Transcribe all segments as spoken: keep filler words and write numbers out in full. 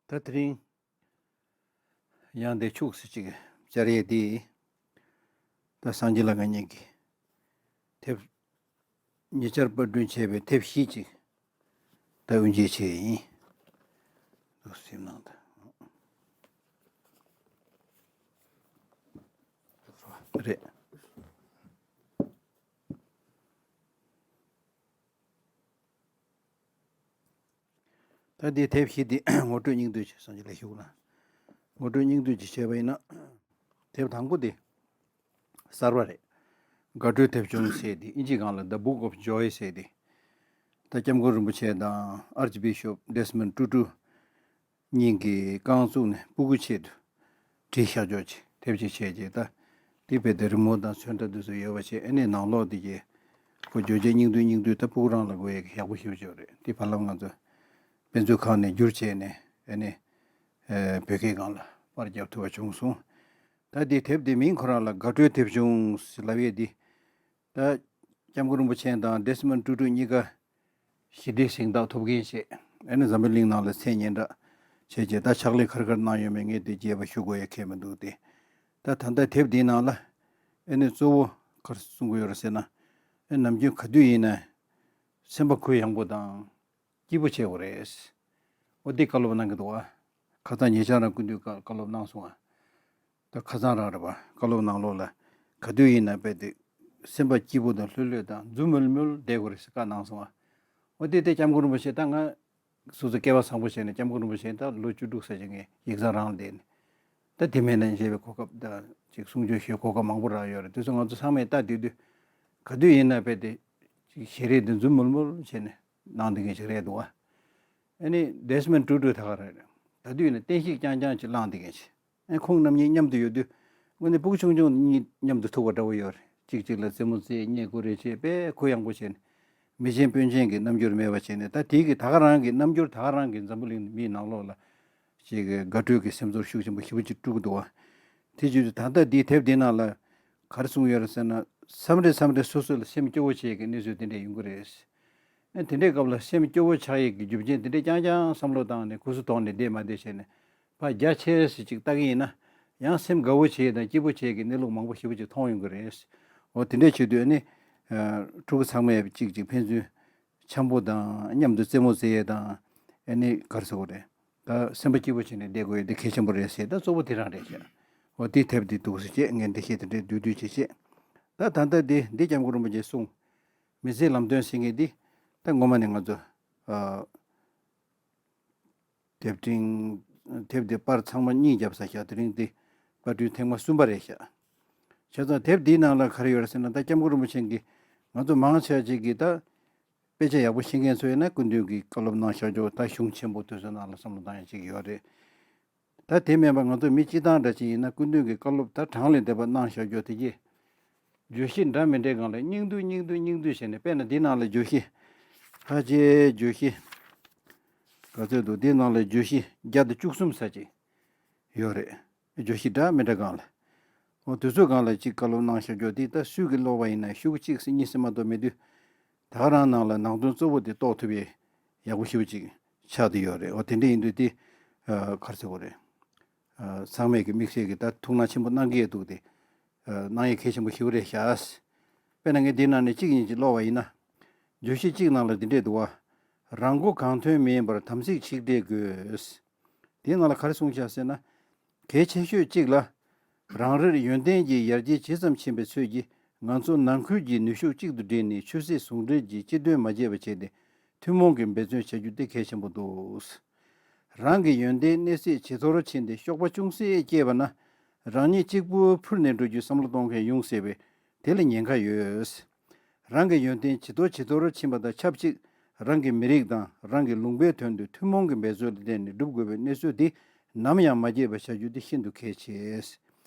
ད་དེ་རིང་ཡང་འདི་ཕྱུགས་སུ་ཅིག་བཅར་ཡས་དེ། ད་སངས་རྒྱས་ལ་ང་གཉིས་ཀྱི་དེབ་ཉེ་ཆར་པར་སྐྲུན་བྱས་པའི་དེབ་བཞི་ཅིག་ད་དབུ་འབྱེད་བྱས་ཡིན། འདུག་སེ་གནང་དང་། རེད། ད་འདི་དེབ་བཞི་འདི་ངོ་སྤྲོད་སྙིང་བསྡུས་ཅིག་སངས་རྒྱས་ལ་ཞུ་ན། ངོ་སྤྲོད་སྙིང་བསྡུས་ཅིག་བྱས་པ་ཡིན་ན། དེབ་དང་པོ་འདི་གསར་པ་རེད། དགའ་སྤྲོའི་དེབ་ཆུང་ཟེར་ཏེ། ཨིན་ཇི་སྒང་ལ་The Book of Joy ཟེར་ཏེ། ད་སྐྱབས་མགོན་རིན་པོ་ཆེ་དང་ཨར་ཅི་བི་ཤོབ་ཌེ་སི་མོན་ཊུ་ཊུ་གཉིས་ཀྱིས་རྐང་བཙུགས་ནས་སྤུ་གུ་ཆེད་དུ་བྲིས་བཞག་ཆོག་ཅིག་དེབ་ཅིག་བྱས་རྗེས། ད་དེ་རྦད་དེ་རི་མོ་དང་ཚོན་ཁྲ་དེ་ཚོ་ཡོད་པ་བྱས། ཨ་ནི་ནང་ལོགས་དེ་གས་ཁོ་བརྗོད་བྱ་སྙིང་བསྡུས་སྙིང་བསྡུས། ད་སྤུ་གུ་རང་ལ་དགོས་ཡས་ཀྱི་ཡག་པོ་ཞེ་པོ་ཅིག་རེད། དེ་བར་ལམ་ང་ཚོ་དཔེ་མཛོད་ཁང་ནས་བསྒྱུར་བྱས་ནས། ཨ་ནི་ཨེ་བོད་སྐད་སྒང་ལ་པར་བརྒྱབ་ཐུབ་པ་བྱུང་སོང་། ད་འདི་དེབ་འདི་མིང་ཁོ་རང་ལ་དགའ་སྤྲོའི་དེབ་ཆུང་ཟེར་ལབ་ཡས་འདི། ད་སྐྱབས་མགོན་རིན་པོ་ཆེ་དང་ཌེ་སི་མོན་ཊུ་ཊུ་གཉིས་ཀ་ཞི་བདེའི་གཟེངས་རྟགས་ཐོབ་མཁན་བྱས། ཨ་ནི་འཛམ་བུ་གླིང་ནང་ལ་མཚན་སྙན་གྲགས་ཆེ་བྱས། ད་ཕྱག་ལས་ག་རེ་ག་རེ་གནང་ཡོད་མེད་ངས་དེ་རྒྱས་པ་ཞུ་དགོས་ཡ་གལ་མི་འདུག་སྟེ། ད་ད་ལྟ་དེབ་འདིའི་ནང་ལ་ཨ་ནི་གཙོ་བོ་ག་རེ་གསུང་གི་ཡོད་རེད་ཟེར་ན། ཨ་ནམ་རྒྱུན་ག་དུས་ཡིན་ན་སེམས་པ་གུ་ཡངས་པོ་དང་སྐྱིད་པོ་བྱེད་དགོས་རེད། འོ་འདི་བཀའ་སློབ་གནང་གི་འདུག་བ། ཁ་སང་ཉེ་ཆར་རང་སྐུ་མདུན་བཀའ་བཀའ་སློབ་གནང་སོང་བ། ད་ཁ་སང་རང་རེད་པ། བཀའ་སློབ་ནང་ལོགས་ལ་ག་དུས་ཡིན་ན་རྦད་དེ་སེམས་པ་སྐྱིད་པོ་དང་ལྷོད་ལྷོད་དང་འཛུམ་དམུལ་དམུལ་བསྡད་དགོས་རེད་ཟེར་བཀའ་གནང་སོང་བ། འོ་དེ་དེ་སྐྱབས་མགོན་རིན་པོ་ཆེ་ད་ང་སོ་སོ་སྐལ་བ་བཟང་པོ་བྱས་ནས། སྐྱབས་མགོན་རིན་པོ་ཆེ་ད་ལོ་བཅུ་དྲུག་ཙམ་ཅིག་ངས་ཡིག་ཚང་རང་ལ་བསྡད་ནས། ད་དེ་མིན་ན་བཞེས་པའི་གོ་སྐབས་དང་ཅིག་གསུང་ཆོས་ཞུ་གོ་སྐབས་མང་པོ་རག་ཡོད་རེད། དེ་ཚོ་ང་ཚོ་ཚང་མས་ལྟ་བསྡད་དུས་ག་དུས་ཡིན་ན་རྦད་དེ་ཅིག་ཞལ་རས་དེ་འཛུམ་དམུལ་དམུལ་བྱས་ནས་གནང་བསྡད་མཁན་ཞིག་རེད་འདུག་བ། ཨ་ནི་ཌེ་སི་མོན་ཊུ་ཊུ་ད་ག་རེ་རེད། ད་དུས་ཡིན་ན་བསྟན་བཤིག་རྐྱང་རྐྱང་ཅིག་བླངས་བསྡད་མཁན་ཞིག་ཨ་ཁོང་རྣམ་གཉིས་མཉམ་དུ་ཡོད་དུས་དངོས་གནས་སྤུ་གུ་ཆུང་ཆུང་གཉིས་མཉམ་དུ་ཐུག་པ་འདྲ་བོ་ཡོད་རེད། གཅིག་གཅིག་ལ་རྩེད་མོ་རྩེ། བརྙས་བཀུར་རེ་བྱེད། དཔེ་གུ་ཡངས་པོ་བྱས་ནས། མི་ཆེན་དཔོན་ཆེན་གྱི་རྣམ་འགྱུར་མེད་པ་བྱས་ནས། ད་དེ་གི་ད་ག་རང་གི་རྣམ་འགྱུར། ད་ག་རང་གི་འཛམ་བུ་གླིང་མིའི་ནང་ལོགས་ལ་ཅིག་དགའ་སྤྲོའི་གི་སེམས་ཚོར་ཤུགས་ཆེན་པོ་ཞེ་པོ་ཅིག་སྤྲོད་ཀྱི་འདུག་བ། དེ་བྱེད་དུས་ད་ལྟ་འདིའི་དེབ་འདིའི་ནང་ལ་ག་རེ་གསུངས་ཡོད་རེད་ཟེར་ན། མཚམས་རེ་མཚམས་རེ་སོ་སོ་ལ་སེམས་སྐྱོ་བོ་བྱེད་ཀྱི་གནས་ཚུལ་དེ་འདྲས་ཡོང་གི་རེད། ཨ་དེ་འདྲའི་སྐབས་ལ་སེམས་སྐྱོ་བོ་ཆགས་ཡས་ཀྱི་རྒྱུ་རྐྱེན་དེ་འདྲས་རྐྱང་རྐྱང་བསམ་བློ་བཏང་ནས་གུ་སུ་དོགས་ནས་བསྡད་མ་བསྡད་བྱས་ནས། ཕར་རྒྱ་ཆེ་ཟེར་ཅིག་ལྟ་གི་ཡིན་ན། ཡང་སེམས་དགའ་བོ་བྱེད་དང་སྐྱིད་པོ་བྱེད་ཀྱི་གནས་ལུགས་མང་པོ་ཞེ་པོ་ཅིག་མཐོང་ཡོང་གི་རེད། འོ་དེ་འདྲས་བྱེད་དུས་ཨ་ནི་ཕྲུ་གུ་ཚང་མས་ཅིག་ཅིག་ཕན་ཚུན་འཆམ་པོ་དང་མཉམ་དུ་རྩེད་མོ་རྩེ་ཡས་དང་། ཨ་ནི་ག་རེ་ཟེར་དགོས་རེད། ད་སེམས་པ་སྐྱིད་པོ་བྱས་ནས་བསྡད་དགོས་ཡས་དེ་གལ་ཆེན་པོ་རེད་ཟེར། ད་གཙོ་བོ་དེ་རང་རེད་ཤག་འོ་དེའི་དེབ་དེ་འདུག་ཟེར་བྱས་ངས་འགྲེལ་བཤད་དེ་འདྲས་བསྡུས་བསྡུས་བྱས་བྱས། ད་ད་ལྟ་འདི་འདི་སྐྱབས་མགོན་རིན་པོ་ཆེས་གསུངས། མི་ཚེའི་ལམ་སྟོན་ཟེར་མཁན་འདི་ད་ངོ་མ་ནས་ང་ཚོ་ཨ་དེབ་ཕྲེང་དེབ་འདི་པར་ཚང་མ་གཉིས་བརྒྱབ་ཚར་ཤག་དེ་རིང་འདི་པར་སྐྲུན་ཐེངས་མ་གསུམ་པ་རེད་ཤག་བྱས་ཙང་དེབ་འདིའི་ནང་ལ་ག་རེ་ཡོད་རེད་ཟེར་ན། ད་སྐྱབས་མགོན་རིན་པོ་ཆེ་གིས་ང་ཚོ་མང་ཆེ་བ་ཅིག་གིས་ད་དཔེ་ཆ་ཡག་པོ་ཤེས་མཁན་ཚོ་ཡིན་ན་སྐུ་མདུན་གྱིས་བཀའ་སློབ་གནང་བཞག་རྒྱུ། ད་གཞུང་ཆེན་པོ་དེ་ཚོའི་ནང་ལ་བསམ་བློ་བཏང་ཡ་ཅིག་ཡོད་རེད། ད་དེ་མིན་པ་ང་ཚོ་མི་སྤྱི་བཏང་འདྲ་ཅིག་ཡིན་ན་སྐུ་མདུན་གྱིས་བཀའ་སློབ་ད་གྲངས་ལས་འདས་པ་གནང་བཞག་རྒྱུ་དེ་གྱིས། བརྗོད་གཞི་འདྲ་མི་འདྲའི་སྒང་ལ་སྙིང་བསྡུས་སྙིང་བསྡུས་སྙིང་བསྡུས་བྱས་ནས། དཔེར་ན་འདི་ནང་ལ་བརྗོད་གཞི་ཕལ་ཆེར་བརྗོད་གཞི་ག་ཚོད་འདུག་འདི་ནང་ལ་བརྗོད་གཞི་བརྒྱ་དང་བཅུ་གསུམ་ཙམ་ཅིག་ཡོད་རེད། བརྗོད་གཞི་འདྲ་མི་འདྲ་སྒང་ལ། འོ་དུས་ཚོད་སྒང་ལ་གཅིག་བཀའ་སློབ་གནང་བཞག་རྒྱུ་དེ་ད་སུས་ཀྱིས་ཀློག་པ་ཡིན་ན་ཤོག་གུ་གཅིག་ཙམ་གཉིས་ཙམ་མ་གཏོགས་མེད་དུས། ད་ག་རང་ནང་ལ་ནང་དོན་གཙོ་བོ་དེ་རྟོགས་ཐུབ་པའི་ཡག་པོ་ཞེ་པོ་ཅིག་ཆགས་བསྡད་ཡོད་རེད། འོ་དེ་འདྲ་ཡིན་དུས་དེ་ཨ་ག་རེ་ཟེར་དགོས་རེད། ཨ་ཚང་མས་ཀྱི་དམིགས་བསལ་གྱི་ད་ཐུགས་སྣང་ཆེན་པོ་གནང་གི་ཡོད་འདུག་སྟེ། ཨ་གནང་ཡས་གལ་ཆེན་པོ་ཞེ་པོ་རེད་ཤག་དཔེར་ན་ངས་འདི་ནང་ནས་གཅིག་གཉིས་ཅིག་ཀློག་པ་ཡིན་ན། བརྗོད་གཞི་གཅིག་ནང་ལ་འདི་འདྲས་འདུག་བ། རང་མགོ་གང་ཐོན་མིན་པར་དམ་ཚིག་ཆིག་སྒྲིལ་དགོས། དེའི་ནང་ལ་ག་རེ་གསུངས་བཞག་ཟེར་ན། གལ་ཆེ་ཤོས་གཅིག་ལ། རང་རེར་ཡོན་ཏན་གྱི་ཡར་རྒྱས་ཇི་ཙམ་ཕྱིན་པའི་ཚོད་ཀྱིས་ང་ཚོ་ནང་ཁུལ་གྱི་ནུས་ཤུགས་གཅིག་ཏུ་སྒྲིལ་ནས་ཆོས་སྲིད་ཟུང་འབྲེལ་གྱི་སྤྱི་དོན་མ་བརྗེད་པ་བྱས་ཏེ་ཐུན་མོང་གི་འབད་བརྩོན་བྱ་རྒྱུ་དེ་གལ་ཆེན་པོ་འདུག་རང་གི་ཡོན་ཏན་གནས་ཚད་ཇེ་མཐོར་ཕྱིན་ཏེ་གཤོག་པ་ཅུང་ཟད་སྐྱེས་པ་ན། རང་ཉིད་གཅིག་པུ་འཕུར་ནས་འགྲོ་རྒྱུའི་བསམ་བློ་གཏོང་མཁན་ཡོང་སྲིད་པས་དེ་ལ་ཉེན་ཁ་ཡོད། རང་གི་ཡོན་ཏན་ཇེ་མཐོར་ཇེ་མཐོར་ཕྱིན་པ་དང་ཆབས་ཅིག་རང་གི་མི་རིགས་དང་རང་གི་ལུང་པའི་དོན་དུ་ཐུན་མོང་གི་འབད་རྩོལ་ལ་བརྟེན་ནས་སྒྲུབ་དགོས་པའི་གནས་ཚུལ་འདི་ནམ་ཡང་མ་བརྗེད་པར་བྱ་རྒྱུ་འདི་ཤིན་ཏུ་གལ་ཆེ།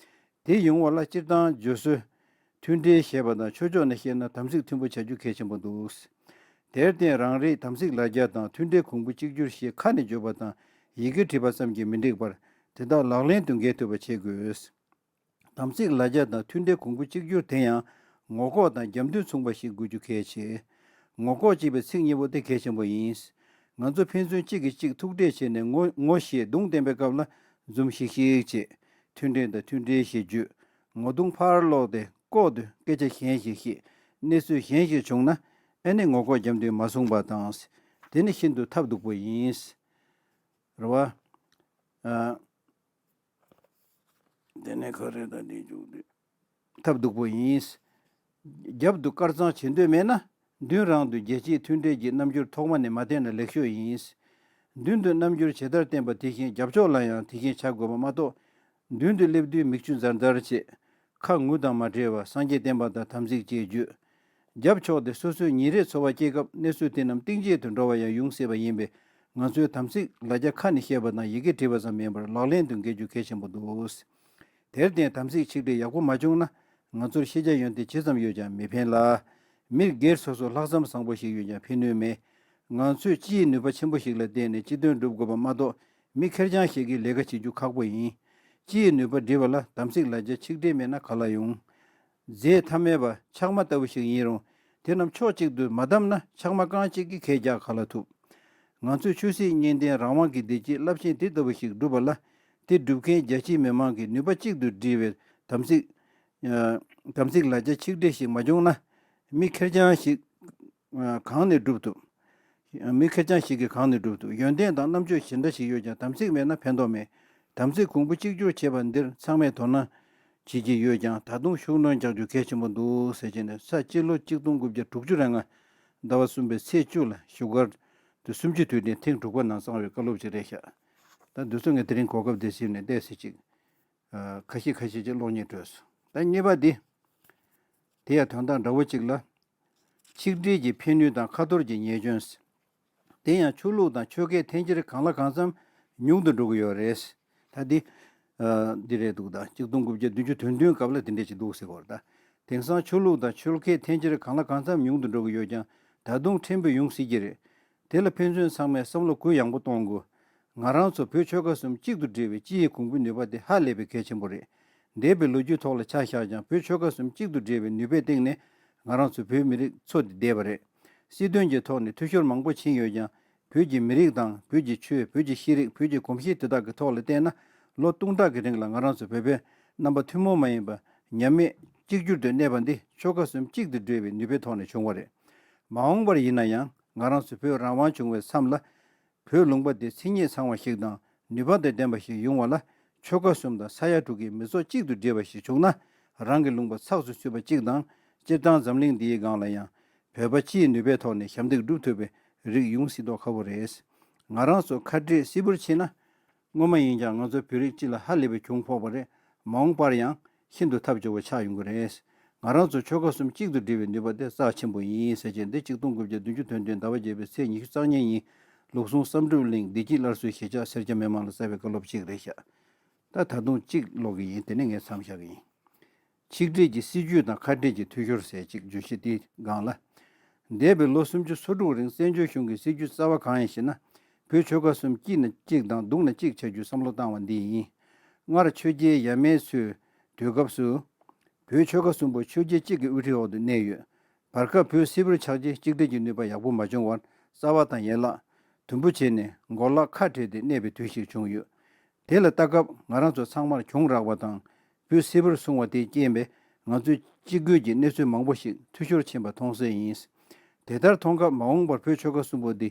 དེ་ཡོང་བ་ལ་སྤྱིར་བཏང་བརྗོད་སྲོལ་མཐུན་སྒྲིལ་ཞེས་པ་དང་ཆོས་ཕྱོགས་ནས་བཤད་ན་དམ་ཚིག་མཐུན་པོ་བྱ་རྒྱུ་གལ་ཆེན་པོ་འདུག་དེར་བརྟེན་རང་རེའི་དམ་ཚིག་ལ་རྒྱ་དང་མཐུན་སྒྲིལ་གོང་བུ་གཅིག་གྱུར་ཞེས་ཁ་ནས་བརྗོད་པ་དང་ཡི་གེར་བྲིས་པ་ཙམ་གྱིས་མི་འགྲིག་པར་དེ་དག་ལག་ལེན་དུ་འགེལ་ཐུབ་པ་བྱེད་དགོས། དམ་ཚིག་ལ་རྒྱ་དང་མཐུན་སྒྲིལ་གོང་བུ་གཅིག་གྱུར་དེ་ཡང་ངོ་ལྐོག་དང་རྒྱབ་མདུན་མཚུངས་པ་ཞིག་དགོས་རྒྱུ་གལ་ཆེ། ངོ་ལྐོག་ཅེས་པའི་ཚིག་གཉིས་པོ་དེ་གལ་ཆེན་པོ་ཡིན། ང་ཚོ་ཕན་ཚུན་གཅིག་གིས་གཅིག་ཐུག་འཕྲད་བྱས་ནས་ངོ་ངོ་ཤེས་གདོང་བསྟན་པའི་སྐབས་ལ་འཛུམ་ཤིག་ཤིག་བྱེད། མཐུན་འབྲེལ་དང་མཐུན་འབྲེལ་ཞེས་བརྗོད། ངོ་གདོང་ཕར་ལོག་སྟེ་ལྐོག་ཏུ་སྐད་ཆ་གཞན་ཞིག་བཤད། གནས་ཚུལ་གཞན་ཞིག་བྱུང་ན་ཨ་ནི་ངོ་ལྐོག་རྒྱབ་མདུན་མ་བཟུང་བ་དང་། དེ་ནི་ཤིན་ཏུ་ཐབས་སྡུག་པོ་ཡིན། རེད་བ། ཨ། དེ་ནས་ག་རེ་ད་འདི་འཇུག་དུས། ཐབས་སྡུག་པོ་ཡིན། རྒྱབ་ཏུ་དཀར་གཙང་བྱེད་འདོད་མེད་ན། མདུན་རང་དུ་རྒྱལ་སྤྱིའི་མཐུན་འབྲེལ་གྱི་རྣམ་འགྱུར་ཐོག་མ་ནས་མ་བསྟན་ན་ལེགས་ཤོས་ཡིན། མདུན་དུ་རྣམ་འགྱུར་ཇི་ལྟར་བསྟན་པ་དེ་བཞིན་རྒྱབ་ཕྱོགས་ལ་ཡང་དེ་བཞིན་བྱ་དགོས་པ་མ་གཏོགས། མདུན་དུ་སླེབས་དུས་མིག་ཆུ་འཛར་འཛར་བྱེད། ཁ་ངུ་དང་མ་བྲལ་བར་སངས་རྒྱས་བསྟན་པ་དང་དམ་ཚིག་ཅེས་བརྗོད། རྒྱབ་ཕྱོགས་དེ་སོ་སོའི་ཉིན་རེའི་འཚོ་བ་སྐྱེལ་སྐབས་གནས་ཚུལ་དེ་རྣམས་གཏིང་བརྗེད་དུ་འགྲོ་བ་ཡང་ཡོང་སྲིད་པ་ཡིན་པས། ང་ཚོའི་དམ་ཚིག་ལ་རྒྱ་ཁ་ནས་བཤད་པ་དང་ཡི་གེ་བྲིས་པ་ཙམ་མིན་པར་ལག་ལེན་དུ་འགེལ་རྒྱུ་གལ་ཆེན་པོ་འདུག། དེར་བརྟེན་དམ་ཚིག་ཆིག་སྒྲིལ་ཡག་པོ་མ་བྱུང་ན། ང་ཚོར་ཤེས་བྱ་ཡོན་ཏན་ཇི་ཙམ་ཡོད་ཀྱང་མི་ཕན་ལ། མི་སྒེར་སོ་སོ་ལྷག་བསམ་བཟང་པོ་ཞིག་ཡོད་ཀྱང་ཕན་ནུས་མེད། ང་ཚོས་སྤྱི་ཡི་ནུས་པ་ཆེན་པོ་ཞིག་ལ་བརྟེན་ནས་སྤྱི་དོན་སྒྲུབ་དགོས་པ་མ་གཏོགས། མི་ཁེར་རྐྱང་ཞིག་གིས་ལས་ཀ་བྱེད་རྒྱུ་ཁག་པོ་ཡིན། སྤྱི་ཡི་ནུས་པ་སྒྲིལ་བ་ལ་དམ་ཚིག་ལ་རྒྱ་ཆིག་སྒྲིལ་མེད་ན་ག་ལ་ཡོང་། རྫས་ཐ་མལ་པ་ཆག་མ་ལྟ་བུ་ཞིག་ཡིན་རུང་། དེ་རྣམས་ཕྱོགས་གཅིག་ཏུ་མ་བསྡམས་ན་ཆག་མ་རྐང་གཅིག་གིས་གས་རྒྱག་ག་ལ་ཐུབ། ང་ཚོས་ཆོས་སྲིད་གཉིས་ལྡན་རང་དབང་གི་བདེ་སྐྱིད་རླབས་ཆེན་དེ་ལྟ་བུ་ཞིག་བསྒྲུབ་པ་ལ། དེ་སྒྲུབ་མཁན་རྒྱ་ཆེའི་མི་མང་གི་ནུས་པ་གཅིག་ཏུ་སྒྲིལ་བའི་དམ་ཚིག་ཨ། དམ་ཚིག་ལ་རྒྱ་ཆིག་སྒྲིལ་ཞིག་མ་བྱུང་ན། མི་ཁེར་རྐྱང་ཞིག་ཨ། གང་ནས་སྒྲུབ་ཐུབ། མི་ཁེར་རྐྱང་ཞིག་གིས་གང་ནས་སྒྲུབ་ཐུབ། ཡོན་ཏན་དང་རྣམ་དཔྱོད་ཇི་འདྲ་ཞིག་ཡོད་ཀྱང་དམ་ཚིག་མེད་ན་ཕན་ཐོགས་མེད། དམ་ཚིག་གོང་བུ་གཅིག་གྱུར་བྱེད་པ་འདིར་ཚང་མས་དོ་སྣང་བྱེད་ཀྱི་ཡོད་ཀྱང་ད་དུང་ཤུགས་སྣོན་རྒྱག་རྒྱུ་གལ་ཆེན་པོ་འདུག་ཟེར་བྱས་ནས་ས་སྤྱི་ལོ་གཅིག་སྟོང་དགུ་བརྒྱ་དྲུག་ཅུ་རེ་ལྔ་ཟླ་བ་གསུམ་པའི་ཚེས་བཅུ་ལ་བཞུགས་སྒར་དུ་སུམ་ཅུ་དུས་དྲན་ཐེངས་དྲུག་པ་ནང་གསང་བའི་བཀའ་སློབ་ཅིག་རེད་ཤག། ད་འདི་ཚོ་ངས་དེ་རིང་གོ་སྐབས་འདི་ཟིན་ནས་བལྟས་ཟེར་ཅིག་ཁ་ཤས་ཁ་ཤས་ཅིག་གློག་བརྙན་སྤྲོད་སོང་། ད་གཉིས་པ་འདི། དེ་ཡང་དོན་དག་འདྲ་བོ་ཅིག་ལ། ཆིག་སྒྲིལ་གྱི་ཕན་ནུས་དང་ཁ་ཐོར་གྱི་ཉེས་སྐྱོན། དེ་ཡང་ཆོས་ལུགས་དང་ཆོལ་ཁའི་འཐེན་འཁྱེར་གང་ལ་གང་འཚམ་ཉུང་དུ་འགྲོ་གི་ཡོད་རེད། ད་འདི། འདི་རེད་འདུག་ད་གཅིག་སྟོང་དགུ་བརྒྱ་བདུན་ཅུ་དོན་བདུན་སྐབས་ལ་འདི་འདྲས་ཅིག་འདུག་ཟེར་བ་རེད་ད། དེང་སང་ཆོས་ལུགས་དང་ཆོལ་ཁའི་འཐེན་འཁྱེར་གང་ལ་གང་འཚམ་ཉུང་དུ་འགྲོ་གི་ཡོད་ཀྱང་ད་དུང་ཕྲན་བུ་ཡོང་སྲིད་ཀྱི་རེད། དེ་ལ་ཕན་ཚུན་ཚང་མས་བསམ་བློ་གུ་ཡངས་པོ་གཏོང་དགོས། ང་རང་ཚོ་བོད་ཆོལ་ཁ་གསུམ་གཅིག་ཏུ་སྒྲིལ་བའི་སྤྱི་ཡི་གོང་བུ་ནུས་པ་དེ་ཧ་ལས་པའི་གལ་ཆེན་པོ་རེད། འདས་པའི་ལོ་རྒྱུས་ཐོག་ལ་ཆ་བཞག་ཀྱང་བོད་ཆོལ་ཁ་གསུམ་གཅིག་ཏུ་སྒྲིལ་བའི་ནུས་པའི་སྟེང་ནས་ང་རང་ཚོ་བོད་མི་རིགས་འཚོ་བསྡད་པ་རེད། སྲིད་དོན་གྱི་ཐོག་ནས་འཐུས་ཤོར་མང་པོ་ཕྱིན་ཡོད་ཀྱང་བོད་ཀྱི་མི་རིགས་དང་བོད་ཀྱི་ཆོས་བོད་ཀྱི་ཤེས་རིག་བོད་ཀྱི་གོམས་གཤིས་དེ་དག་གི་ཐོག་ལ་བལྟས་ན་ལོ་སྟོང་ཕྲག་གི་རིང་ལ་ང་རང་ཚོ་བོད་པའི་རྣམ་པ་ཐུན་མོང་མ་ཡིན་པ་ཉམས་མེད་གཅིག་གྱུར་དུ་གནས་པ་འདི་ཆོལ་ཁ་གསུམ་གཅིག་ཏུ་སྒྲིལ་བའི་ནུས་པའི་ཐོག་ནས་བྱུང་བ་རེད། མ་འོངས་པར་ཡིན་ན་ཡང་ང་རང་ཚོ་བོད་རང་དབང་བྱུང་བའི་མཚམས་ལ། བོད་ལུང་པ་དེ་མཚན་ཉིད་ཚང་བ་ཞིག་དང་ནུས་པ་དང་ལྡན་པ་ཞིག་ཡོང་བ་ལ་ཆོལ་ཁ་གསུམ་དང་ས་ཡ་དྲུག་གི་མི་ཚོགས་གཅིག་ཏུ་སྒྲིལ་བ་ཞིག་བྱུང་ན་རང་གི་ལུང་པ་ཚགས་སུ་ཚུད་པ་གཅིག་དང་སྤྱིར་བཏང་འཛམ་གླིང་འདིའི་སྒང་ལ་ཡང་བོད་པ་སྤྱིའི་ནུས་པའི་ཐོག་ནས་ཞབས་འདེགས་སྒྲུབ་ཐུབ་པའི་རིགས་ཡོང་སྲིད་མདོག་ཁ་པོ་རེད། ང་རང་ཚོ་ཁ་བྲལ་སིལ་བུར་ཕྱིན་ན། སྔོན་མ་ཡིན་ཀྱང་ང་ཚོ་བོད་རིགས་སྤྱི་ལ་ཧ་ལས་པའི་གྱོང་ཕོག་པ་རེད། མ་འོངས་པར་ཡང་ཤིན་ཏུ་ཐབས་སྐྱོ་བོ་ཆགས་ཡོང་གི་རེད། ང་རང་ཚོ་ཆོལ་ཁ་གསུམ་གཅིག་ཏུ་སྒྲིལ་བའི་ནུས་པ་དེ་རྩ་ཆེན་པོ་ཡིན་ཟེར་བྱས་འདི་གཅིག་སྟོང་དགུ་བརྒྱ་བདུན་ཅུ་དོན་བདུན་ཟླ་བ་བརྒྱད་པའི་ཚེས་ཉི་ཤུ་རྩ་གཉིས་ཉིན་ལུགས་ཟུང་བསམ་གྲུབ་གླིང་བདེ་སྐྱིད་སླར་གསོའི་གཞིས་ཆགས་སེར་སྐྱ་མི་མང་ལ་སྩལ་བའི་བཀའ་སློབ་ཅིག་རེད་ཤག། ད་ད་དུང་གཅིག་ཀློག་གི་ཡིན། དེ་ནས་ངས་མཚམས་བཞག་གི་ཡིན། ཆིག་སྒྲིལ་གྱི་སྲིད་ཇུས་དང་ཁ་བྲལ་གྱི་འཐུས་ཤོར་ཟེར་གཅིག་བརྗོད་གཞི་དེའི་སྒང་ལ། འདས་པའི་ལོ་སུམ་ཅུ་སོ་དྲུག་རིང་བཙན་བྱོལ་གཞུང་གི་སྲིད་ཇུས་རྩ་བ་གང་ཡིན་ཞེ་ན། བོད་ཆོལ་ཁ་གསུམ་སྐྱིད་ན་གཅིག་དང་སྡུག་ན་གཅིག་བྱ་རྒྱུའི་བསམ་བློ་བཏང་བ་འདི་ཡིན། སྔར་ཆོས་རྒྱལ་ཡབ་མེས་ཚོའི་དུས་སྐབས་སུ། བོད་ཆོལ་ཁ་གསུམ་པོ་ཆོས་རྒྱལ་གཅིག་གི་དབུ་ཁྲིད་འོག་ཏུ་གནས་ཡོད། བར་སྐབས་བོད་སིལ་བུར་ཆགས་རྗེས་གཅིག་སྒྲིལ་གྱི་ནུས་པ་ཡག་པོ་མ་བྱུང་བར་རྩ་བ་དང་ཡན་ལག་དུམ་བུ་བྱས་ནས་མགོ་ལག་ཁ་བྲལ་ཏེ་གནས་པའི་དུས་ཤིག་བྱུང་ཡོད། དེ་ལ་ལྟ་སྐབས་ང་རང་ཚོ་ཚང་མར་གྱོང་རག་པ་དང་། བོད་སིལ་བུར་སོང་བ་དེའི་རྐྱེན་པས་ང་ཚོའི་སྐྱིད་དགོས་ཀྱི་གནས་ཚུལ་མང་པོ་ཞིག་འཐུས་ཤོར་ཕྱིན་པ་མཐོང་གསལ་ཡིན། དེ་ལྟར་མཐོང་སྐབས་མ་འོངས་པར་བོད་ཆོལ་ཁ་གསུམ་པོ་འདི་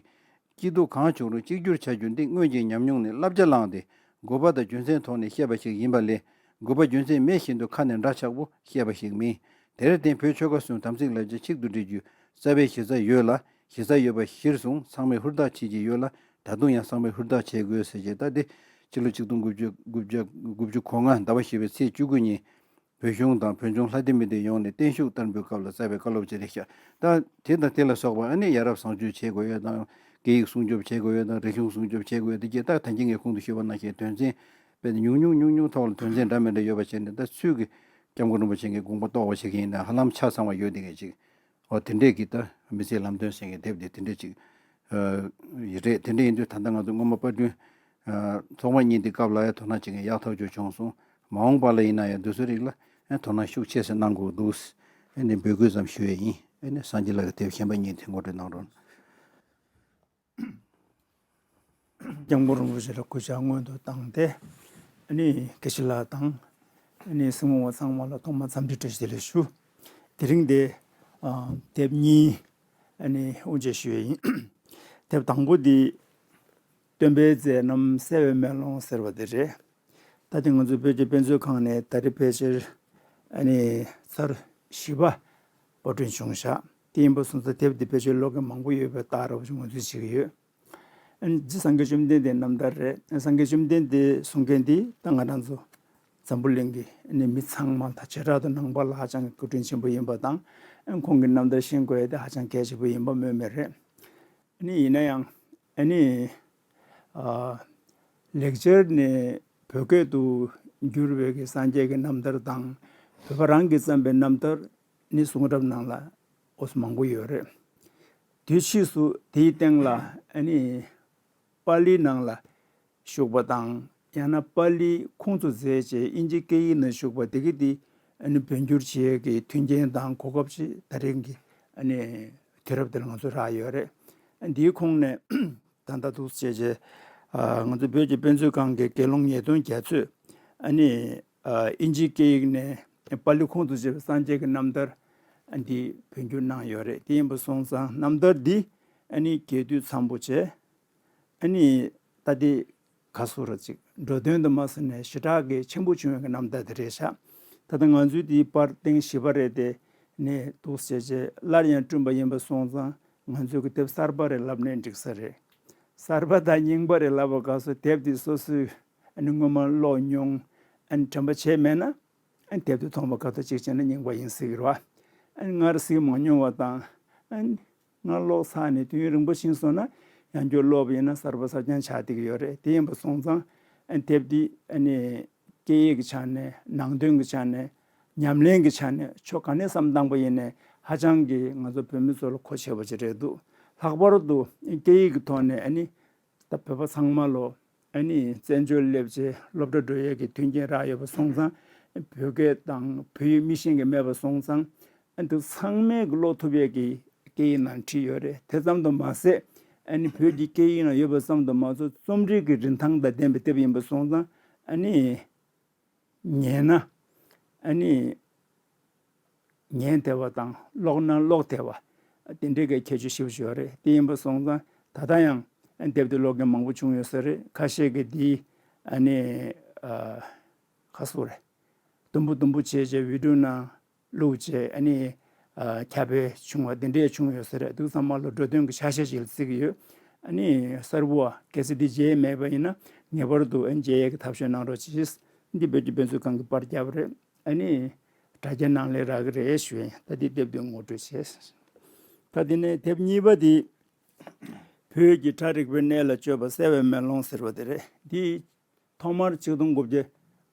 སྐྱིད་སྡུག་གང་བྱུང་རུང་གཅིག་གྱུར་བྱ་རྒྱུ་འདི་སྔོན་གྱི་ཉམས་མྱོང་ནས་བསླབ་བྱ་བླངས་ཏེ་དགོས་པ་དང་རྒྱུ་མཚན་ཐོག་ནས་བཤད་པ་ཞིག་ཡིན་པ་ལས་དགོས་པ་རྒྱུ་མཚན་མེད་བཞིན་དུ་ཁ་ནས་འདྲ་ཆགས་པོ་བཤད་པ་ཞིག་མིན། དེར་བརྟེན་བོད་ཆོལ་ཁ་གསུམ་དམ་ཚིག་ལ་རྒྱ་གཅིག་ཏུ་སྒྲིལ་རྒྱུ་རྩ་བའི་གཞི་རྩ་ཡོད་ལ། གཞི་རྩ་ཡོད་པ་གཞིར་བཟུང་ཚང་མས་ཧུར་ཐག་བྱེད་ཀྱི་ཡོད་ལ། ད་དུང་ཡང་ཚང་མས་ཧུར་ཐག་བྱེད་དགོས་ཟེར་བྱས། ད་དེ་ཕྱི་ལོ་ཆིག་སྟོང་དགུ་བརྒྱ་དགུ་བརྒྱ་དགུ་བཅུ་གོ་ལྔ་ཟླ་བ་བཞི་པའི་ཚེས་བཅུ་དགུ་ཉིན་བོད་གཞུང་དང་བོད་ལྗོངས་ལྷ་སྡེ་མི་སྡེ་ཡོངས་ནས་བརྟན་བཞུགས་བསྟར་འབུལ་སྐབས་ལ་སྩལ་བའི་བཀའ་སློབ་ཅིག་རེད་ཤག། ད་དེ་དང་དེ་ལ་སོགས་པ་ཨ་ནི་ཡ་རབས་བཟང་སྤྱོད་བྱེད་དགོས་ཡོད་དང་། སྐད་ཡིག་སྲུང་སྐྱོབ་བྱེད་དགོས་ཡོད་དང་། རིག་གཞུང་སྲུང་སྐྱོབ་བྱེད་དགོས་ཡོད། དེ་གྱད་ད་ད་གིན་ངས་གོང་དུ་ཞུས་པ་ནང་བཞིན་དོན་ཚན་དཔེ་ཉུང་ཉུང་ཉུང་ཉུང་ཐོག་ལ་དོན་ཚན་འདྲ་མི་འདྲ་ཡོད་པ་བྱས་ནས། ད་ཚུལ་གྱིས་སྐྱབས་མགོན་རིན་པོ་ཆེ་གི་དགོངས་པ་རྟོགས་པ་ཞིག་ཡིན་ན་ཧ་ལམ་ཆ་ཚང་བ་ཡོད་དེ་ག་ཅིག། འོ་དེ་འདྲས་ཀྱི་ད་མི་ཚེའི་ལམ་སྟོན་ཟེར་མཁན་དེབ་དེ་དེ་འདྲས་ཅིག་ཨ་རེད། དེ་འདྲས་ཡིན་དུས་ད་ལྟ་ང་ཚོ་སྔོན་མ་པར་སྐྲུན་ཨ་ཐོག་མ་གཉིས་དེ་སྐབས་ལ་ཡང་དོ་སྣང་བྱེད་མཁན་ཡག་ཐག་ཆོད་བྱུང་སོང་། མ་འོངས་པ་ལ་ཡིན་ན་ཡང་དེ་ཚོའི་རིགས་ལ་ཨ་དོ་སྣང་ཤུགས་ཆེ་ཙམ་གནང་དགོས་འདུག། ཨ་ནི་འབོད་སྐུལ་ཙམ་ཞུ་ཡས་ཡིན། ཨ་ནི་སངས་རྒྱས་ལགས་ཀྱི་དེབ་གཞན་པ་གཉིས་དེ་ངོ་སྤྲོད་གནང་རོགས། སྐྱབས་མགོན་རིན་པོ་ཆེ་ལ་གུས་ཕྱག་སྔོན་དུ་བཏང་སྟེ། ཨ་ནི་དགེ་བཤེས་ལགས་དང་། ཨ་ནི་གཟིགས་མོ་བ་ཚང་མ་ལ་ཐོག་མར་འཚམས་འདྲི་བཀྲ་ཤིས་བདེ་ལེགས་ཞུ། དེ་རིང་འདི་ཨ་དེབ་གཉིས་ཨ་ནི་དབུ་འབྱེད་ཞུ་ཡས་ཡིན། དེབ་དང་པོ་འདི་སྟོན་པའི་མཛད་རྣམ་གསལ་བའི་མེ་ལོང་ཟེར་བ་དེ་རེད། ད་དེ་ང་ཚོའི་བོད་ཀྱི་དཔེ་མཛོད་ཁང་ནས་ད་རེས་ཕལ་ཆེར་ཨ་ནི་ཚར་བཞི་པ་པར་སྐྲུན་བྱུང་ཤག་དེ་ཡིན་པ་སོང་ཙང་དེབ་འདི་ཕལ་ཆེར་ཀློག་མཁན་མང་པོ་ཡོད་པའི་རྟགས་ར་བ་ཞིག་ང་ཚོས་བྱེད་ཀྱི་ཡོད། ཨ་ནི་རྗེ་སངས་རྒྱས་བཅོམ་ལྡན་འདས་རྣམ་ཐར་རེད། སངས་རྒྱས་བཅོམ་ལྡན་འདས་གསུང་མཁན་འདི་ད་ང་རང་ཚོ་འཛམ་བུ་གླིང་གི་ཨ་ནི་མི་ཚང་མ་དང་བྱེ་བྲག་ཏུ་ནང་པ་ལ་ཧ་ཅང་གི་སྐུ་དྲིན་ཆེན་པོ་ཡིན་པ་དང་། ཨ་ནི་ཁོང་གི་རྣམ་ཐར་ཤེས་དགོས་ཡ་དེ་ཧ་ཅང་གལ་ཆེན་པོ་ཡིན་པ་སྨོས་མེད་རེད། ཨ་ནི་ཡིན་ན་ཡང་ཨ་ནི་ཨ་ལེགས་སྦྱར་ནས་བོད་སྐད་དུ་བསྒྱུར་བའི་གི་སངས་རྒྱས་ཀྱི་རྣམ་ཐར་དང་། བོད་པ་རང་གིས་བརྩམས་པའི་རྣམ་ཐར་ནི་གསུང་རབ་ནང་ལ་འོ་ཙམ་མང་པོ་ཡོད་རེད། དུས་ཕྱིས་སུ་དེའི་སྟེང་ལ་ཨ་ནི་པཱ་ལི་ནང་ལ་བཞུགས་པ་དང་། ཡང་ན་པཱ་ལི་ཁུངས་སུ་མཛད་བྱས་དབྱིན་ཇིའི་སྐད་ཡིག་ནང་བཞུགས་པ་དེ་གི་དེ་ཨ་ནི་བོད་བསྒྱུར་བྱེད་ཡས་ཀྱི་མཐུན་རྐྱེན་དང་གོ་སྐབས་ཅིག་ད་རིང་གི་ཨ་ནི་དུས་རབས་དེ་ལ་ང་ཚོ་རག་ཡོད་རེད། འདིའི་ཁོངས་ནས་ད་ལྟ་འདུག་བྱས་བྱས་ཨ་ང་ཚོ་བོད་ཀྱི་དཔེ་མཛོད་ཁང་གི་དགེ་སློང་ཉིས་སྟོང་བརྒྱད་ཚོས་ཨ་ནི་ཨ་དབྱིན་ཇིའི་སྐད་ཡིག་ནས་པཱ་ལི་ཁུངས་སུ་བྱས་པའི་སངས་རྒྱས་ཀྱི་རྣམ་ཐར་འདི་བོད་བསྒྱུར་གནང་ཡོད་རེད། དེ་ཡིན་པ་སོང་ཙང་རྣམ་ཐར་འདི་ཨ་ནི་རྒྱས་བསྡུས་འཚམ་པོ་བྱས། ཨ་ནི་ད་ལྟའི་ག་ཟེར་ར་ཅིག་འགྲོ་དོན་དུ་མ་ཟིན་ནས་ཞེ་དྲག་གི་ཆེན་པོ་བྱུང་བའི་རྣམ་ཐར་དེ་རེད་ཤག་ད་ལྟ་ང་ཚོའི་འདིའི་པར་སྟེང་བཞི་པ་རེད་དེ། ནས་འདུག་བྱས་བྱས་སླར་ཡང་བསྐྲུན་པ་ཡིན་པ་སོང་ཙང་ང་ཚོའི་གི་དེབ་གསར་པ་རེད་ལབ་ནས་འགྲིག་ས་རེད། གསར་པ་དང་རྙིང་པ་རེད་ལབ་པ་སྐབས་སུ་དེབ་འདི་སོ་སོས་ཨ་ནི་སྔོན་མ་ཀློག་མྱོང་། ཨ་ནི་དྲན་པ་བྱས་མེད་ན། ཨ་ནི་དེབ་དེ་མཐོང་བ་ཁ་ཐག་གཅིག་བྱས་ན་རྙིང་པ་ཡིན་སྲིད་ཀྱི་རེད་བ། ཨ་ནི་སྔར་གཟིགས་མ་མྱོང་བ་དང་། ཨ་ནི་སྔར་ཀློག་ཚར་ནས་དུས་ཡུན་རིང་པོ་ཕྱིན་སོང་ན་ཡང་བསྐྱར་ཀློག་པ་ཡིན་ན་གསར་པ་གསར་རྐྱང་ཆགས་བསྡད་ཀྱི་ཡོད་རེད། དེ་ཡིན་པ་སོང་ཙང་ཨ་ནི་དེབ་འདི་ཨ་ནི་སྐད་ཡིག་གི་ཆ་ནས། ནང་དོན་གྱི་ཆ་ནས། ཉམས་ལེན་གྱི་ཆ་ནས། ཕྱོགས་ག་ནས་བསམ་བཏང་པ་ཡིན་ནའི་ཧ་ཅང་གི་ང་ཚོ་བོད་མི་ཚོ་ལ་མཁོ་ཆེ་བ་ཅིག་རེད་འདུག་ལྷག་པར་དུ་སྐད་ཡིག་གི་ཐོག་ནས་ཨ་ནི། ད་བོད་པ་ཚང་མ་ལོ་ཨ་ནི་བཙན་བྱོལ་སླེབས་བྱས་སློབ་གྲྭ་འགྲོ་ཡས་ཀྱི་མཐུན་རྐྱེན་རག་ཡོད་པ་སོང་ཙང་། བོད་སྐད་དང་བོད་ཡིག་མི་ཤེས་མཁན་མེད་པ་སོང་ཙང་། ཨ་འདི་ཚང་མས་ཀློག་ཐུབ་ཡས་ཀྱི་སྐད་ཡིག་ནང་བྲིས་ཡོད་རེད། དེ་ཙམ་དུ་མ་ཟད། ཨ་ནི་བོད་ཀྱི་སྐད་ཡིག་ནང་ཡོད་པ་ཙམ་དུ་མ་ཟད་རྩོམ་རིག་གི་རིན་ཐང་དང་ལྡན་པའི་དེབ་ཡིན་པ་སོང་ཙང་། ཨ་ནི། ཉན་ན་ཨ་ནི་ཉན་བདེ་བ་དང་ཀློག་ན་ཀློག་བདེ་བ། དེ་འདྲའི་གི་ཁྱད་ཆོས་ཞེ་པོ་ཅིག་ཡོད་རེད། དེ་ཡིན་པ་སོང་ཙང་ད་ལྟ་ཡང་དེབ་དེ་ཀློག་མཁན་མང་པོ་བྱུང་ཡོད་ས་རེད། ཁ་ཤས་ཀྱིས་འདི་ཨ་ནི་ཨ་ག་ཟེར་རེད། དུམ་བུ་དུམ་བུ་བྱས་བྱས་བི་ཌིའོ་ནང་བླུགས་བྱས་ཨ་ནི་ཨ་ཁྱབ་སྤེལ་བྱུང་བ་འདི་འདྲས་བྱུང་ཡོད་ས་རེད། འདི་ཚང་མ་ལ་འགྲོ་དོན་གྱི་ཆ་ཤས་ཤིག་ལ་བརྩི་གི་ཡོད། ཨ་ནི་གསར་བུ་བ་གལ་སྲིད་འདི་མཇལ་མེད་པ་ཡིན་ན་ངེས་པར་དུ་ཨ་ནི་མཇལ་ཡས་ཀྱི་ཐབས་ཤེས་གནང་རོགས་གྱིས། འདི་བོད་ཀྱི་དཔེ་མཛོད་ཁང་གིས་པར་བརྒྱབ་པ་རེད། ཨ་ནི་དྲ་རྒྱ་ནང་ལ་རག་གི་རེད་ཞུ་ཡིན། ད་འདི་དེབ་འདི་ངོ་སྤྲོད་བྱས། ད་འདི་ནས་དེབ་གཉིས་པ་འདི་བོད་ཀྱི་ཁྲ་རིག་པའི་གནས་ལ་སྤྱོད་པ་གསལ་བའི་མེ་ལོང་ཟེར་བ་དེ་རེད། འདི་ཐོག་མར་ཆིག་སྟོང་དགུ་བརྒྱ་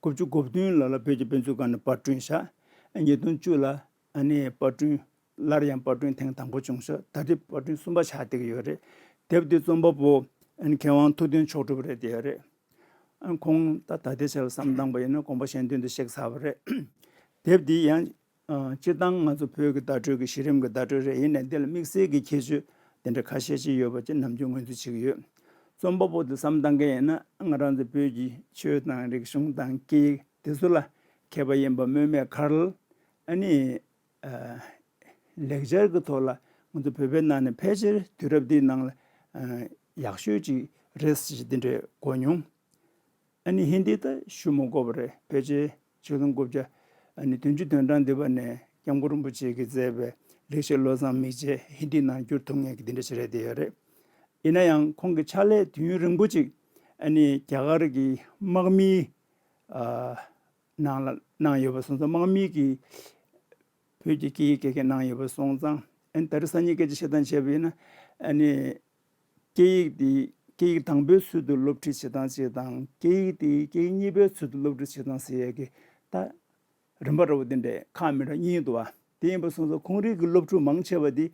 དགུ་བཅུ་གོ་བདུན་ལོ་ལ་བོད་ཀྱི་དཔེ་མཛོད་ཁང་ནས་པར་བསྐྲུན་ཤག་ཉིས་སྟོང་བཅུ་ལ་ཨ་ནི་པར་སྐྲུན། སླར་ཡང་པར་སྐྲུན་ཐེངས་དང་པོ་བྱུང་ཤག་ད་ལྟའི་པར་སྐྲུན་གསུམ་པ་ཆགས་བསྡད་ཀྱི་ཡོད་རེད། དེབ་འདི་རྩོམ་པ་པོ་ཨ་ནི་མཁས་དབང་ཐུབ་བསྟན་མཆོག་གྲུབ་རེད་བསྡད་ཡོད་རེད། ཨ་ཁོང་ད་ད་ལྟའི་ཆར་བསམ་བཏང་པ་ཡིན་ན་དགོངས་པ་གཞན་དོན་དུ་གཤེགས་ཚར་བ་རེད། དེབ་འདི་ཡང་ཨ་སྤྱིར་བཏང་ང་ཚོ་བོད་ཀྱི་བརྡ་སྤྲོད་ཀྱི་གཞི་རིམ་གྱི་བརྡ་སྤྲོད་རེད། ཡིན་ནའི་འདི་ལ་དམིགས་བསལ་གྱི་ཁྱད་ཆོས་དེ་འདྲ་ཁ་ཤས་ཅིག་ཡོད་པ་ཅིག་ནམ་རྒྱུན་ངོས་འཛིན་བྱེད་ཀྱི་ཡོད། རྩོམ་པ་པོ་དེ་བསམ་བཏང་མཁན་ཡིན་ན་ང་རང་ཚོ་བོད་ཀྱི་ཆོས་དང་རིག་གཞུང་དང་སྐད་ཡིག་དེ་ཚོ་ལ་མཁས་པ་ཡིན་པ་སྨོས་མེད་ཁར། ཨ་ནི་ཨ་ལེགས་སྦྱར་གྱི་ཐོག་ལ་ང་ཚོ་བོད་པའི་ནང་ནས་ཕལ་ཆེར་དུས་རབས་འདིའི་ནང་ལ་ཨ་ཡག་ཤོས་ཅིག་རེད་ཟེར་འདི་འདྲས་གོ་མྱོང་། ཨ་ནི་ཧིན་དི་ད་ཞུ་མི་དགོས་པ་རེད། ཕལ་ཆེར་ཆིག་སྟོང་དགུ་བརྒྱ་ཨ་ནི་བདུན་ཅུ་དོན་གྲངས་འདི་པ་ནས་སྐྱབས་མགོན་རིན་པོ་ཆེ་གིས་མཛད་པའི་ལེགས་བཤད་བློ་བཟང་མིག་འབྱེད་ཧིན་དི་ནང་བསྒྱུར་ཐུབ་མཁན་གྱི་འདི་འདྲ་ཞིག་རེད་བསྡད་ཡོད་རེད། ཡིན་ན་ཡང་ཁོང་གིས་ཕྱག་ལས་དུས་ཡུན་རིང་པོ་ཅིག་ཨ་ནི་རྒྱ་གར་གྱི་དམག་མིའི་ཨ་ནང་ལ་གནང་ཡོད་པ་སོང་ཙང་། དམག་མི་གིས་བོད་ཀྱི་སྐད་ཡིག་སྐད་མཁན་གནང་ཡོད་པ་སོང་ཙང་། ཨ་ནི་ད་རེས་སང་ཉིན་སྐད་ཆ་བཤད་སྟངས་བྱས་པ་ཡིན་ན། ཨ་ནི་སྐད་ཡིག་འདི་སྐད་ཡིག་དང་པོའི་ཚུལ་དུ་སློབ་ཁྲིད་བྱེད་སྟངས་ཅིག་དང་། སྐད་ཡིག་འདི་སྐད་ཡིག་གཉིས་པའི་ཚུལ་དུ་སློབ་ཁྲིད་བྱེད་སྟངས་ཟེར་ཡས་ཀྱི་ད་རིམ་པ་འདྲ་བོ་འདི་འདྲས་ཁག་མི་འདྲ་གཉིས་འདུག་བ། དེ་ཡིན་པ་སོང་ཙང་ཁོང་རང་གི་སློབ་ཕྲུག་མང་ཆེ་བ་འདི་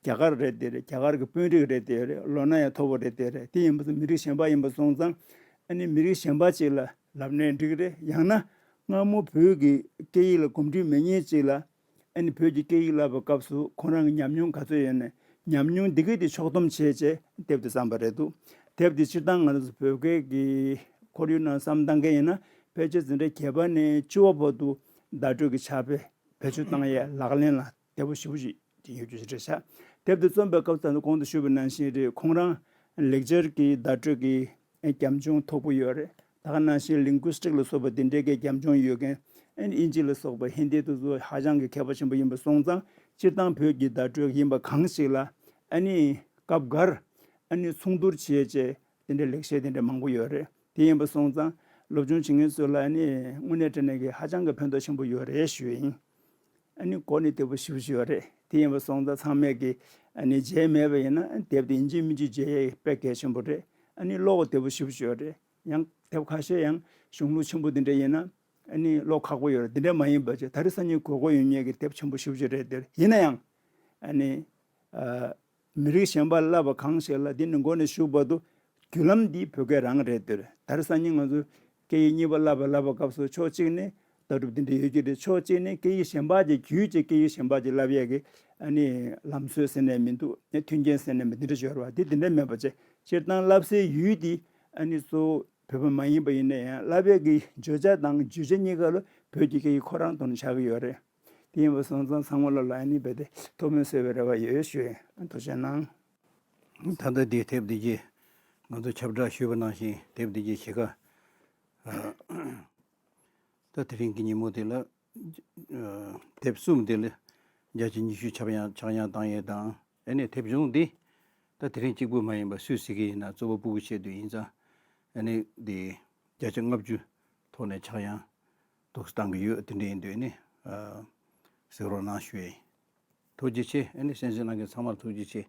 རྒྱ་གར་རེད་བསྡད་རེད། རྒྱ་གར་གྱི་དཔོན་རིགས་རེད་བསྡད་རེད། ལོ་ན་ཡང་མཐོ་བོ་རེད་བསྡད་རེད། དེ་ཡིན་པ་སོང་མི་རིགས་གཞན་པ་ཡིན་པ་སོང་ཙང་། ཨ་ནི་མི་རིགས་གཞན་པ་ཅིག་ལ་ལབ་ནའི་འགྲིག་གི་རེད། ཡང་ན་སྔ་མོ་བོད་ཀྱི་སྐད་ཡིག་ལ་གོམས་འདྲིས་མེད་མཁན་ཅིག་ལ་ཨ་ནི་བོད་ཀྱི་སྐད་ཡིག་བསླབ་པའི་སྐབས་སུ་ཁོང་རང་གི་ཉམས་མྱོང་ག་ཚོད་ཡོད་ནའི་ཉམས་མྱོང་འདི་གས་དེ་ཕྱོགས་བསྡོམས་བྱས་བྱས་དེབ་དེ་བརྩམས་པ་རེད་འདུག་དེབ་འདི་སྤྱིར་བཏང་ང་རང་ཚོ་བོད་སྐད་ཀྱི་ཁོར་ཡུག་ནང་བསམ་བཏང་མཁན་ཡིན་ན། ཕལ་ཆེར་འཛིན་གྲྭ་བརྒྱད་པ་ནས་བཅུ་པ་བར་དུ་བརྡ་སྤྲོད་ཀྱི་ཕྱག་དཔེ་བེད་སྤྱོད་བཏང་ཡས་ལག་ལེན་ལ་དེ་པོ་ཞེ་པོ་ཅིག་ཡོད་རྒྱུ་ཞིག་རེད་ཤག་དེབ་འདི་རྩོམ་པའི་སྐབས་སུ་ད་ནི་གོང་དུ་ཞུས་པ་ནང་བཞིན་རེད། ཁོང་རང་ལེགས་སྦྱར་གྱི་བརྡ་སྤྲོད་ཀྱི་རྒྱབ་ལྗོངས་མཐོ་པོ་ཡོད་རེད། ད་ག་ནང་བཞིན་ལིང་གུ་སི་ཊིག་ལ་སོགས་པ་འདི་འདྲའི་གི་རྒྱབ་ལྗོངས་ཡོད་མཁན། ཨ་ནི་དབྱིན་ཇི་ལ་སོགས་པ་ཧིན་དི་དེ་ཚོ་ཧ་ཅང་གི་མཁས་པ་ཆེན་པོ་ཡིན་པ་སོང་ཙང་། སྤྱིར་བཏང་བོད་ཀྱི་བརྡ་སྤྲོད་ཡིན་པ་གང་ཞིག་ལ་ཨ་ནི་སྐབས་འགར་ཨ་ནི་མཚུངས་བསྡུར་བྱེད་བྱས་དེ་འདྲའི་ལེགས་བཤད་དེ་འདྲ་མང་པོ་ཡོད་རེད། དེ་ཡིན་པ་སོང་ཙང་སློབ་སྦྱོང་བྱེད་མཁན་ཚོ་ལ་ཨ་ནི་དངོས་གནས་དྲང་གནས་ཀྱི་ཧ་ཅང་གི་ཕན་ཐོགས་ཆེན་པོ་ཡོད་རེད་ཞུ་ཡིན། ཨ་ནི་གོ་ནི་དེ་པོ་ཞེ་པོ་ཅིག་ཡོད་རེད། དེ་ཡིན་པ་སོང་ཙང་ཚང་མས་ཀྱི་ཨ་ནི་མཇལ་མེད་པ་ཡིན་ན། ཨ་ནི་དེབ་དེ་ཡིན་གཅིག་མིན་གཅིག་མཇལ་ཡས་དཔེ་གལ་ཆེན་པོ་རེད། ཨ་ནི་ཀློག་དེ་པོ་ཞེ་པོ་ཅིག་ཡོད་རེད། ཡང་དེབ་ཁ་ཤས་ཡང་གཞུང་ལུགས་ཆེན་པོ་འདི་འདྲ་ཡིན་ན་ཨ་ནི་ཀློག་ཁག་པོ་ཡོད་རེད། འདི་འདྲ་མ་ཡིན་པ་ཅིག་ད་རེས་སང་ཉིན་དགོས་མཁོ་ཡོད་མཁན་གྱི་དེབ་ཆེན་པོ་ཞེ་པོ་ཅིག་རེད་དེ། ཡིན་ན་ཡང་ཨ་ནི་ཨ། མི་རིགས་གཞན་པ་བསླབ་པ་གང་ཞིག་ལ་འདི་ནི་མགོ་ནས་མཇུག་བར་དུ་བརྒྱུད་ལམ་འདི་བོད་སྐད་རང་རེད་འདུག་ད་རེས་སང་ཉིན་ང་ཚོ་སྐད་ཡིག་གཉིས་པ་བསླབ་པ་བསླབ་པའི་སྐབས་སུ་ཕྱོགས་གཅིག་ནས་ལྟ་གྲུབ་འདི་འདྲ་ཡོད་ཀྱི་རེད། ཕྱོགས་གཅིག་ནས་སྐད་ཡིག་གཞན་པ་ཅིག་བརྒྱུད་ཅིག་སྐད་ཡིག་གཞན་པ་ཅིག་བསླབ་ཡས་ཀྱི་ཨ་ནི་ལམ་སྲོལ་ཟེར་ནས་མི་འདུག་མཐུན་རྐྱེན་ཟེར་ནས་མི་འདི་འདྲ་ཡོད་རེད་བ། འདི་འདི་འདྲ་མེད་པ་བྱས། སྤྱིར་བཏང་བསླབ་སའི་ཡུལ་འདི་ཨ་ནི་གཙོ་བོ་བོད་པ་མ་ཡིན་པ་ཡིན་ན་ཡང་བསླབ་ཡས་ཀྱི་བརྗོད་བྱ་དང་བརྗོད་བྱེད་གཉིས་ཀ་ལ་བོད་ཀྱི་སྐད་ཡིག་ཁོ་རང་དོ་སྣང་ཆགས་ཀྱི་ཡོད་རེད། དེ་ཡིན་པ་སོང་ཙང་ཚང་མ་ལ་ལ་ཨ་ནི་རྦད་དེ་ཐུགས་སྨོན་གསོས་པའི་རེ་བ་ཡོད་ཞུ་ཡིན། ཐུགས་རྗེ་གནང་། ད་ལྟ་འདི་དེབ་འདི་གྱིས་ང་ཚོ་ཁྱབ་བསྒྲགས་ཞུས་པ་ནང་བཞིན། དེབ་འདི་གྱིས་གཞིས་ཀ་ད་དེ་རིང་གི་ཉིན་མོ་དེ་ལ་དེབ་གསུམ་དེ་ལ་བརྒྱ་ཆ་ཉི་ཤུ་ཆག་ཡང་ཆག་ཡང་བཏང་ཡས་དང་། ཨ་ནི་དེབ་གཞུང་འདི་ད་དེ་རིང་གཅིག་པུ་མ་ཡིན་པ་སུས་གཟིགས་ཀྱི་ཡིན་ན་གཙོ་བོ་སྤུ་གུ་ཆེད་དུ་ཡིན་ཙང་། ཨ་ནི་འདི་བརྒྱ་ཆ་ལྔ་བཅུ་ཐོག་ནས་ཆག་ཡང་འདུག་སེ་བཏང་གི་ཡོད། དེ་འདྲ་ཡིན་དུས་ནི་ཨ་གཟིགས་རོགས་གནང་ཞུ་ཡིན། ཐུགས་རྗེ་ཆེ། ཨ་ནི་གསན་གཟིགས་གནང་མཁན་ཚང་མར་ཐུགས་རྗེ་ཆེ།